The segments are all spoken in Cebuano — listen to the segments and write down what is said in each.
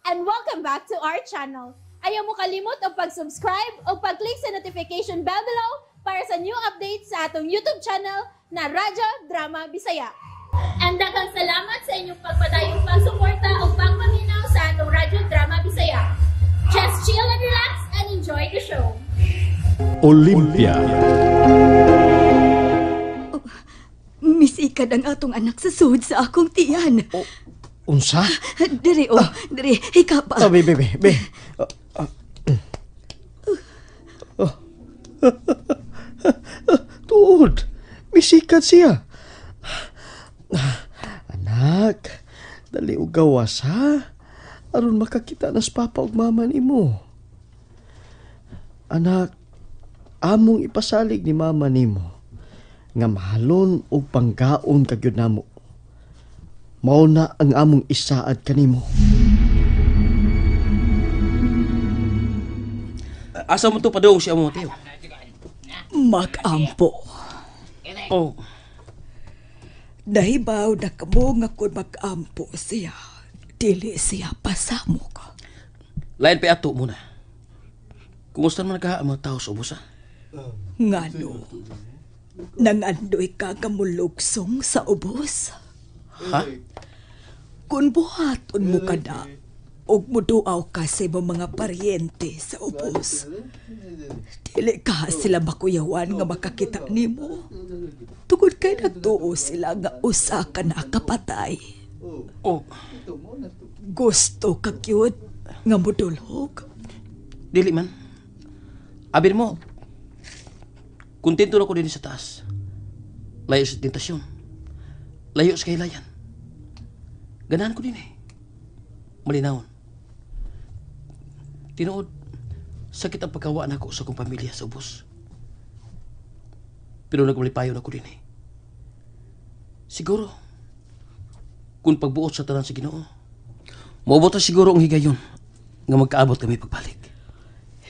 And welcome back to our channel. Ayaw mo kalimot og pag-subscribe o pag-click sa notification bell below para sa new updates sa atong YouTube channel na Radyo Drama Bisaya. And daghang salamat sa inyong pagpadayong pagsuporta o pagpaminaw sa atong Radyo Drama Bisaya. Just chill and relax and enjoy the show. Olympia. Oh, misikad ang atong anak sa sud sa akong tiyan. Oh, unsa? Diri, oh, diri, hika pa. Oh, be, be, be, be. Oh. Tuod, misikat siya. Anak, dali og gawas ha. Aron makakita nas papa ug mama nimo. Anak, among ipasalig ni mama nimo nga mahalon og panggaon ka gyud namo. Mao na ang among isaad kanimo. Asa mo to padung siya mo, Teo? Mag-ampo. Oh. Nahibaw na kamo nga kung mag-ampo siya, dili siya pasamok. Lain pa ato muna. Kumusta man ka ang mga tao sa ubos, ha? Ngano? Nangandoy ka kamulugsong sa ubos? Ha? Kung buhaton mo ka na, og muduaw ka sa imong mga paryente sa ubos, dili ka sila makuyawan nga makakita nimo. Tungod kay nagtuo sila nga usa ka na kapatay. Oh. Gusto ka gyud nga mudulhog? Dili man. Abi mo, kontento na ko din sa taas. Layo sa tentasyon. Layo sa kahilayan. Ganahan ko din eh. Malinawon. Tinuod, sakit ang pagkawa nako sa akong pamilya sa ubos. Pero nagmalipayo na ko din eh. Siguro, kung pagbuot sa tanan sa Ginoo, maubot na siguro ang higayon nga magkaabot kami pagbalik.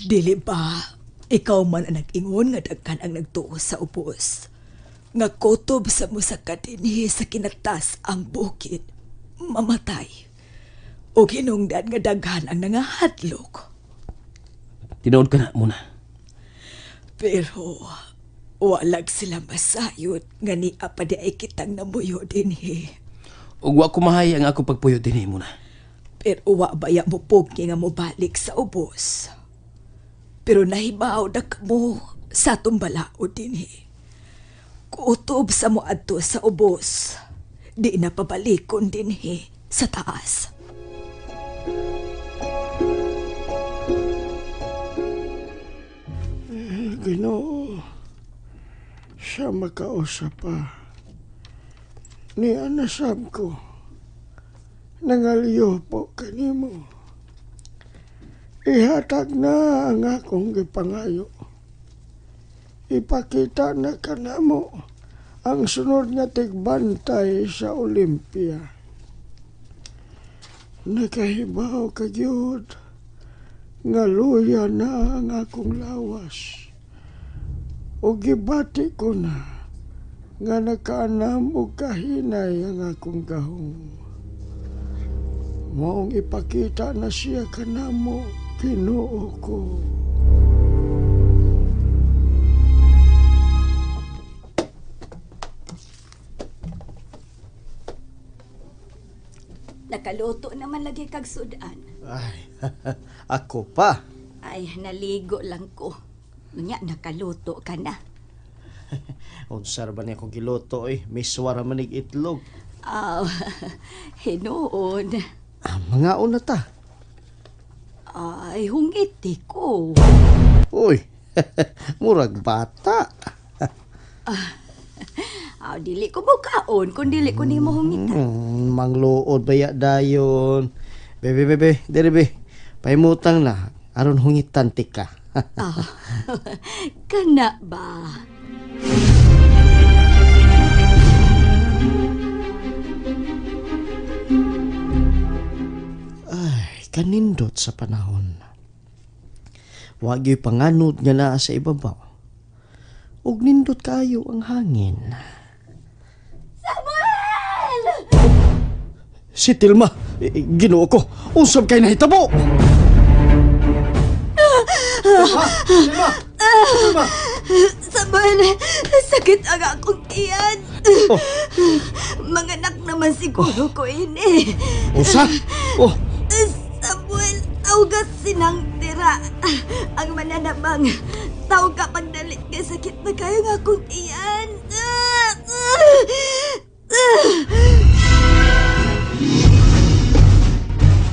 Dili ba, ikaw man ang nag-ingon nga daghan ang nagtuo sa ubos. Nga kutob sa musaka dinhi sa kinatas ang bukid, mamatay. O hinungdan nga daghan ang nangahadlok. Tinuod ka na muna. Pero walag sila masayod nga niya pa di ay kitang namuyo dinhi. Ug wa kumahay ang akong pagpuyo dinhi muna. Pero wa baya mo pugni nga mobalik sa ubos. Pero nahibaw na kamo sa atong balaod dinhi. Kutob sa mo adto sa ubos, di na pabalikon dinhi sa taas. Ginoo, siya makausap pa. Ni anasab ko, nangaliyo po kanimo. Ihatag na ang akong gipangayo. Ipakita na kanamo ang sunod nga tigbantay sa Olympia. Nakahibaw ka gyud nga luya na ang akong lawas. O gibati ko na nga nakaanam og kahinay ang akong gahom. Maong ipakita na siya kanamo, Ginoo ko. Nakaluto naman lagi kag sudan. Ay, ako pa. Ay, naligo lang ko. Nya, nakaluto ka na. Unsa ra ba niya akong giluto eh? Miswa ra man ig itlog. Aw, hinuon. Ah, mga una ta. Ay, hungiti ko. Uy, murag bata. Dili ko bukaon kung dili ko nimo hungitan. Mangluod baya dayon. Bebe, bebe, diri be. Pahimutang na aron hungitan tika. Kana ba? Ay, kanindot sa panahon. Wa gyud panganod nga naa sa ibabaw. Ug nindot kayo ang hangin. Samuel! Si Tilma! Ginoo ko, unsab kay nahitabo? Samuel, sakit ang akong tiyan. Oh. Manganak naman siguro ko ini. Usa? Oh. Samuel, tawgas sinang tira. Ang mananabang, tawag ka pagdalit kay sakit na kayo ng akong tiyan.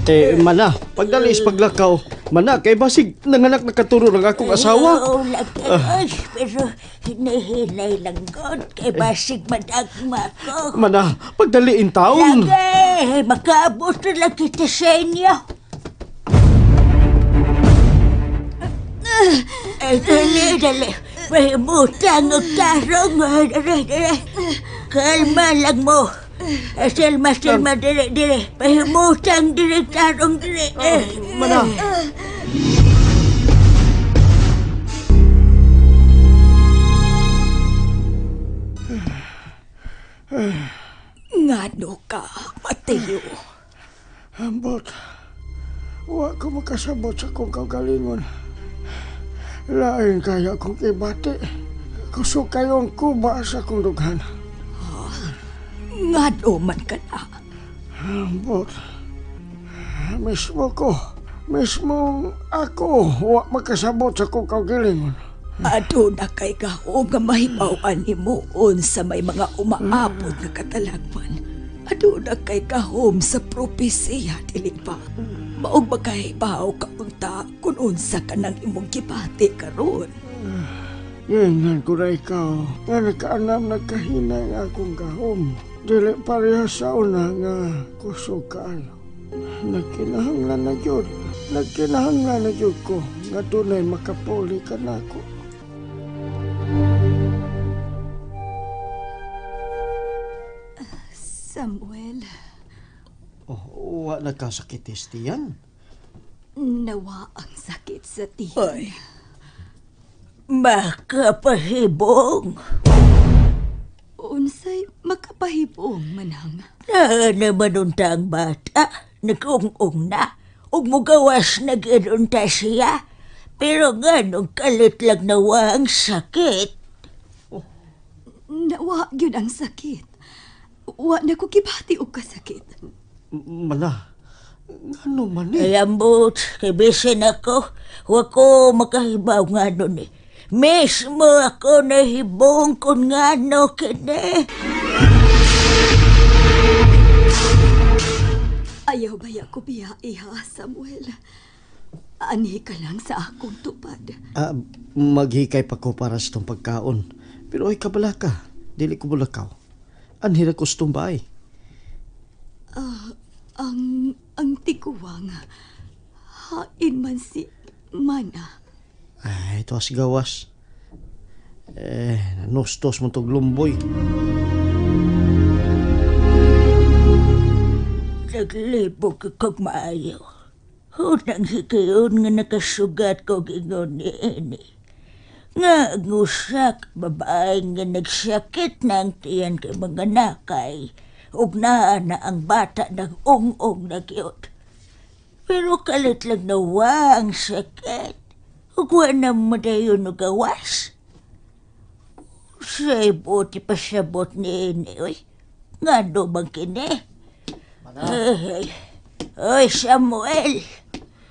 Eh, mana, pagdali is paglakaw. Mana, kay basig nanganak nakaturo ng akong asawa. Oo, lagay, pero hinihinay lang god, kay basig madagma ko. Mana, pagdaliin taon. Lagay, makaabot na lang kita sa inyo. Ay, dali, dali. May butang o tarong. Kalma lang mo. Selma, Selma, dili, dili. Pahimutang dili, tarong dili. Mana. Ngano ka, Mateo? Ambot, wa ko makasabot sa kong kaugalingon. Lain kaya kong ibati. Kusog kayong kuba sa kong dughan. Ngano man ka na? Ambot, mismo ko, mismo ako, wa makasabot sa kong kaugalingon. Aduna kay gahom nga mahibaw-an nimo unsa may mga umaabot nga katalagman. Aduna kay gahom sa propesiya, dili ba? Maog makahibaw ka unta kung unsa ka nang imong gibati karon. Ngayon ko na ikaw nga nakaanam nagkahinay ang akong gahom. Dili pareha sa una nga kusog kaayo. Nagkinahanglan na gyud. Nagkinahanglan na gyud ko nga dunay makapuli ka nako. Samuel. Oh, wa na ka sakit tiyan. Nawa ang sakit sa tiyan. Ay, makapahibong. Unsay makapahibong manang? Na naman unta ang bata, nag-ung-ung na. Ug mugawas na gyud unta siya. Pero nga nung kalit lang nawa ang sakit. Oh. Nawa gyud ang sakit. Wa na ko gibati og kasakit. Mana, ngano man ni? Ay, ambot, kay bisin ako. Wa ko makahibaw ngano ni. Mismo ako nahibong kung ngano kini. Ayaw baya ko biya, iha, Samuel. Anhi ka lang sa akong tupad. Maghikay pa ko para sa itong pagkaon. Pero ay kabala ka, dili ko bulakaw. Anhi ra ko sa itong bahay. Ang tiguang, hain man si Mana. Ay, ito as gawas. Eh, nanostos mo tog lumboy. Naglibog kog maayo. Unang higayon nga nakasugat kog ingon ni ini. Nga ngusak babae nga nagsakit na ang tiyan kay mga nakay. Ug naa na ang bata nag-ung-ung na gyud. Pero kalit lang nawa ang sakit. Ug wa na madayon og gawas. Say buti pasabot ni ini, oy. Ngano bang kini? Ay, oy, Samuel.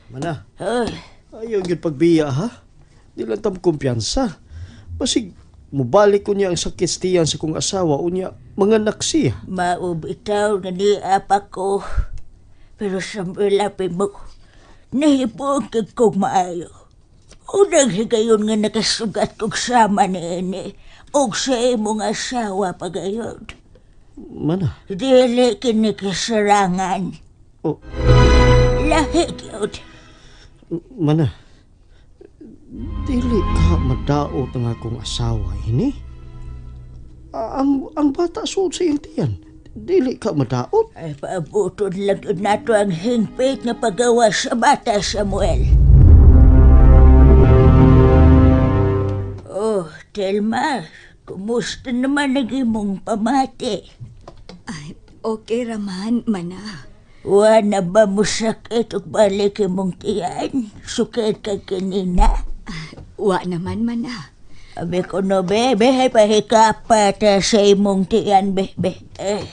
Mana. Oy. Ayaw gyud pagbiya, ha? Di lang tam kumpiyansa. Basig, mubalik ko niya ang sakit sa tiyan sa kong asawa o niya manganak siya. Maubitaw na niya pa ko. Pero Samuel, lapi mo, nahibong kag kong maayo. Unang higayon nga nakasugat kog sama ni ini, og sa imong asawa pagayon. Mana? Dili kini kasarangan. Oh. Lahi gyud. Mana, dili ka madaot ang akong asawa, ini? Ang bata suod sa iyang tiyan. Dili ka madaot? Ay, paabuton lang yun nato ang hingpit nga pagawa sa bata, Samuel. Oh, Telma, kumusta naman ang imong pamati? Ay, okay raman, mana. Wa na ba mo sakit ug balik imong tiyan? Sukit ka kinina? Wa naman mana. Abi ko no, be, be, hay pahikapa ta sa imong tiyan, be, be. Eh.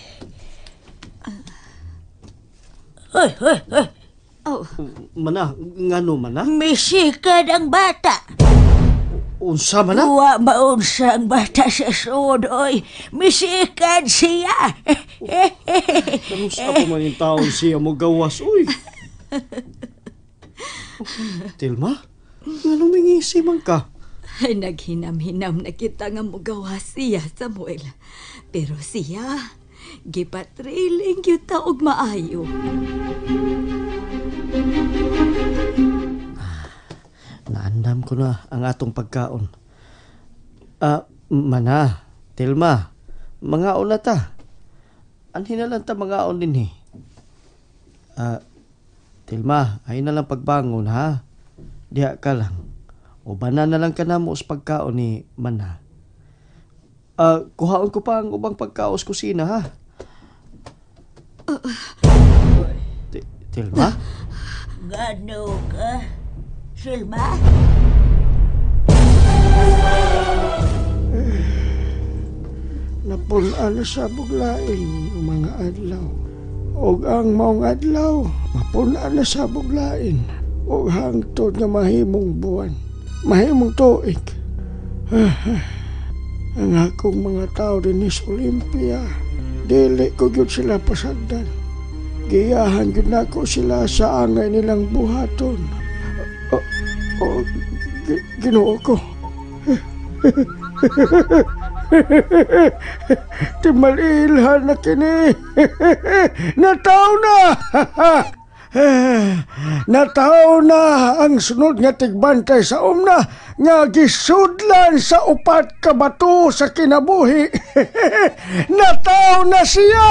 Hoy, hoy, hoy. Oh, Mana, ngano mana? Misikad ang bata. Unsa mana? Wa maunsa ang bata sa sud, oy. Misikad siya. Kanusa pa man yung taon siya mo gawas, uy. Tilma, ngano mingisi man ka? Ay, naghinam-hinam na kita nga mugawa siya, Samuel. Pero siya, gipatriling gyud ta og maayo. Naandam ko na ang atong pagkaon. Ah, mana, Tilma, mangaon na ta. Anhin na lang ta mangaon din eh. Ah, Tilma, ay na lang pagbangon ha. Diha ka lang. O bana na lang ka na mo sa pagkaon ni Mana. Ah, kuhaon ko pa ang ubang pagkaon sa kusina ha. Tilma? Gano ka? Silma? Napun-an na sa buglain ang mga adlaw. Og ang maong adlaw, mapun-an na sa buglain. Og hangtod nga mahimong buwan, mahimong tuig. Ang akong mga tao dinhi sa Olympia, dili ko gyud sila pasagdan. Giyahan gyud nako sila sa angay nilang buhaton. Ginoo ko. Timalilhan na kini. Nataw na. Nataw na ang sunod nga tigbantay sa umna nga gisudlan sa upat ka bato sa kinabuhi. Nataw na siya!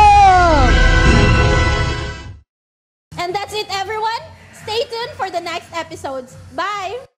And that's it, everyone. Stay tuned for the next episodes. Bye!